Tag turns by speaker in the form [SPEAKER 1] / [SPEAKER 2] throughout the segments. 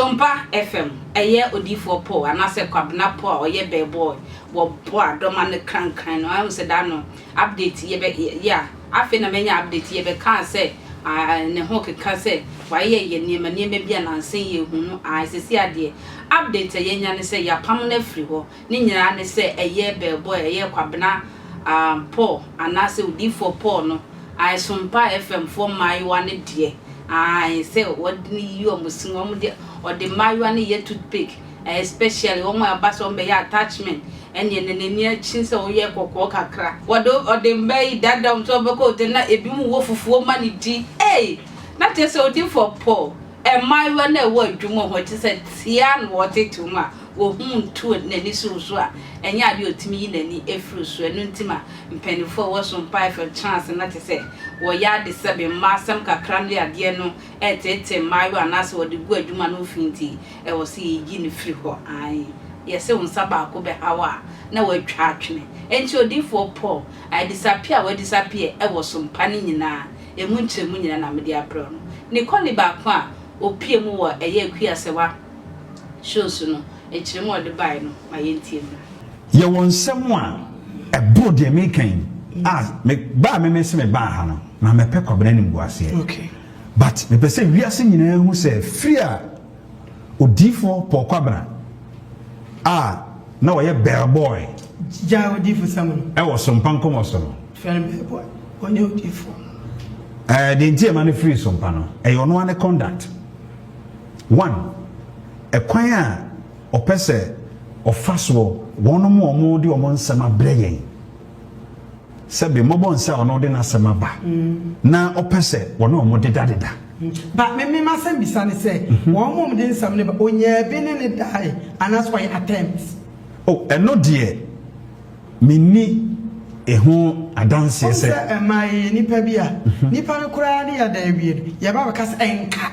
[SPEAKER 1] Sompa FM, ɛyɛ Odiyifoɔ Paul anaasɛ Kwabena Paul a ɔyɛ bɛɛbɔɔy, wɔbɔ adɔma no krankran no, ahu sɛ da no update yɛbɛ yeah, afei na manya update, yɛbɛkaa sɛ ah ne ho keka sɛ wayɛ yɛ nneɛma nneɛma bi a nansa yi yɛhu no, ah seesei adeɛ update a yɛanya ne sɛ yɛapam no afiri hɔ. Ne nyinaa ne sɛ ɛyɛ bɛɛbɔ a ɛyɛ Kwabena um Paul anaasɛ Odiyifoɔ Paul no ae Sompa FM foɔ mmaayewa no deɛ ae sɛ wɔde no yiyi wɔn se wɔn de ɔde mmaayewa no yɛ toothpick especially wɔn a ɛba sɛ wɔn bɛyɛ attachment ɛneɛ na n'ani akyin sɛ woyɛ kɔkɔɔ kakra wɔde ɔde mmaa yi dada wɔn sɛ wɔbɛkɔ hotel na ebi mu wɔ fufuo ma ne di ei na kyerɛ sɛ Odiyifoɔ Paul mmaayewa no a ɛwɔ adwuma hɔ kyerɛ sɛ tea na wɔtete wɔn a Wɔhu nto n'ani so wo so a, ɛnyɛ adeɛ a ɔtumi yi n'ani firi so. Ɛno nti ma mpaninfoɔ a ɛwɔ so mpaeɛ fam tena ase na kyerɛ sɛ wɔyɛ ade sɛbe mmaa asɛm kakra ne adeɛ no reteetee mmaayewa anaasɛ wɔde gu adwuma no ho fi nti ɛwɔ sɛ yɛyi no firi hɔ. Aane, yɛse wo nsa baako bɛha wo a na woatwa atwene. Enti odiyifoɔ Paul, adisapie a wadisapie wɔ so mpa no nyinaa, ɛmu nkyerɛmu nyinaa na mede abrɛ wo no. Ne kɔle baako a ɔpue mu wɔ ɛyɛ Akuasewa shows no, nkyerɛmu a ɔde baeɛ no, ma yɛntie mmra.
[SPEAKER 2] Yɛwɔ nsɛm a ɛboro deɛ meka yi a me ba a me mese me baa ha no ma mɛpɛ Kwabena animguaseɛ but mepɛ sɛ wiase nyinaa hu sɛ firi a odiyifoɔ Paul Kwabena a na ɔyɛ bell boy
[SPEAKER 3] Gyae odiyifo sɛm no.
[SPEAKER 2] Ɛwɔ Sompa nkɔmɔ so no.
[SPEAKER 3] Frɛ no bell boy, ɔnyɛ odiyifoɔ.
[SPEAKER 2] Ɛɛ deɛ nti ɛma no firi Sompa no ɛyɛ ɔno ara ne conduct. One, ɛkwan a ɔpɛ sɛ ɔfa soɔ, wɔnom a wɔde wɔn nsɛm abrɛ yɛn, sɛbe mmɔbɔ nsa a ɔno de n'asɛm aba, na ɔpɛ sɛ wɔne wɔn dedadeda.
[SPEAKER 3] Ba, me me m'asɛm bisa ne sɛ, wɔn a wɔde nsɛm no ba, ɔnyaa bi ne ne dae anaasɛ ɔyɛ attempt?
[SPEAKER 2] Oh, ɛno deɛ menni ɛho adanseɛ
[SPEAKER 3] Wohu
[SPEAKER 2] sɛ.
[SPEAKER 3] sɛ mmaa yɛyɛ nnipa bi a, nnipa no koraa ne yɛda awie no, yɛba bɛka sɛ ɛnka.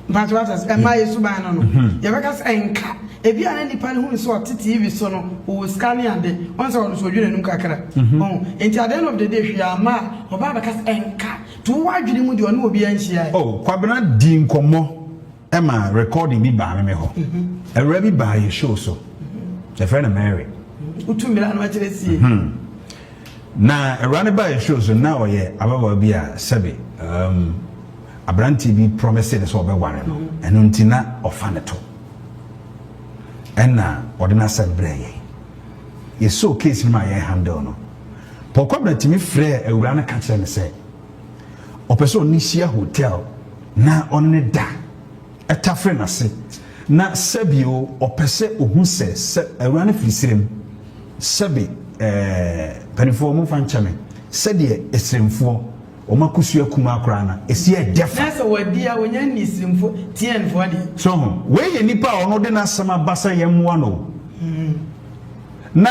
[SPEAKER 3] Mpakyɛ wate ase? Ɛmmaa yɛ suban no no, yɛbɛka sɛ ɛnka. Ebi a na nipa no hunu sɛ ɔte TV so no, ɔwɔ sika ne ade, ɔhu sɛ ɔno nso ɔdwi n'anum kakra. Ɔhu? Nti at the end of the day hwee amma a, ɔba abɛka sɛ ɛnka. Nti wo w'adwene mu deɛ ɔne obiara nhyiae.
[SPEAKER 2] Oh, Kwabena dii nkɔmmɔ ma recording bi baa me me hɔ. Awuraa bi baa yɛ show so. Yɛfrɛ no Mary.
[SPEAKER 3] Wotu mmira no akyerɛ sie.
[SPEAKER 2] Na awuraa no baa yɛ show so na ɔyɛ ababaawa bi a sɛbe um, Aberanteɛ bi promise no sɛ ɔbɛware no, ɛno nti na ɔfa no to. Ɛna ɔde n'asɛm brɛɛ yɛn. Yɛsɔɔ case no mu a yɛn handle no. Paul Kwabena tumi frɛɛ awuraa no ka kyerɛɛ no sɛ ɔpɛ sɛ ɔne hyia hotel na ɔne no da, ɛtafere n'ase. Na sɛbio ɔpɛ sɛ ɔhu sɛ sɛ awuraa no firi serem, sɛbe ɛɛ mpanimfoɔ momfa nkyɛ me, sɛdeɛ esremfoɔ Wɔn akosua kumaa koraa no, ɛsi yɛ dɛ fa.
[SPEAKER 3] Na sɛ wɔadi a, wɔnya nni sirimfo TN foɔ deɛ.
[SPEAKER 2] So ho? Wei yɛ nipa a ɔno de n'asɛm aba sɛ yɛmmoa no o. Na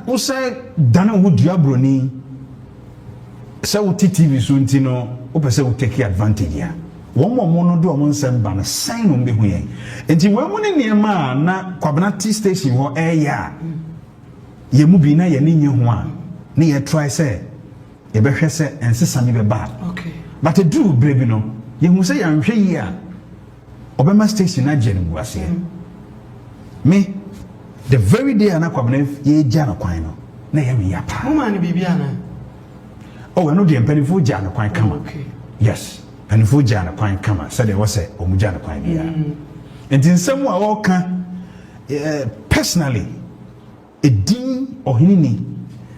[SPEAKER 2] wosan dane wo ho dua buroni sɛ wote TV so nti no wopɛ sɛ wo take advantage a. Wɔn a wɔn no de wɔn nsɛm ba no, sɛn na wɔbɛhu yɛn? Nti wei mu ne nneɛma a na Kwabena te station hɔ ɛreyɛ a yɛn mu bi na yɛn ani nnye ho a ne yɛ try sɛ yɛbɛhwɛ sɛ nsesa bi bɛba a. But ɛduruu berɛ bi no, yɛhuu sɛ yɛanhwɛ yie a, ɔbɛma station no agye animguaseɛ. Me, the very day a na Kwabena yɛregya no kwan no, na ɛyɛ me ya paa.
[SPEAKER 3] Momaa no biribi anaa?
[SPEAKER 2] Oh, ɛno deɛ mpanimfoɔ gyaa no kwan kama. Yes, mpanimfoɔ gyaa no kwan kama sɛdeɛ ɛwɔ sɛ wɔn gya no kwan biara. Nti nsɛm a ɔreka eh, personally, Edin Ɔheneni,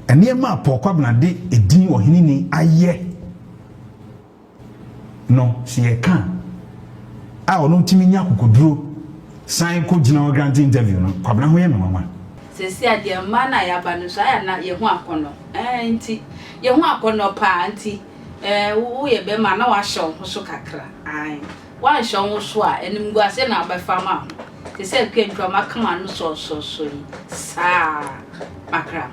[SPEAKER 2] Nneɛma a Paul Kwabena de edin Ɔheneni ayɛ no, sɛ yɛka a, a ɔno tumi nya akokoduro san kɔ gyina hɔ grant interview no, Kwabena ho yɛ me nwanwa.
[SPEAKER 1] Seesei a deɛ mmaa no a yɛaba no nso ayɛ a na yɛn ho akɔnnɔ ɛɛ nti yɛn ho akɔnnɔ paa nti ɛɛ woyɛ bɛrima a na wahyɛ wo ho so kakra ae woanhyɛ wo ho so a animguaseɛ na wobɛfa ama wo ho. Te sɛ akua ntwa maka m'ano sɔɔsɔɔsɔ yi saa makra.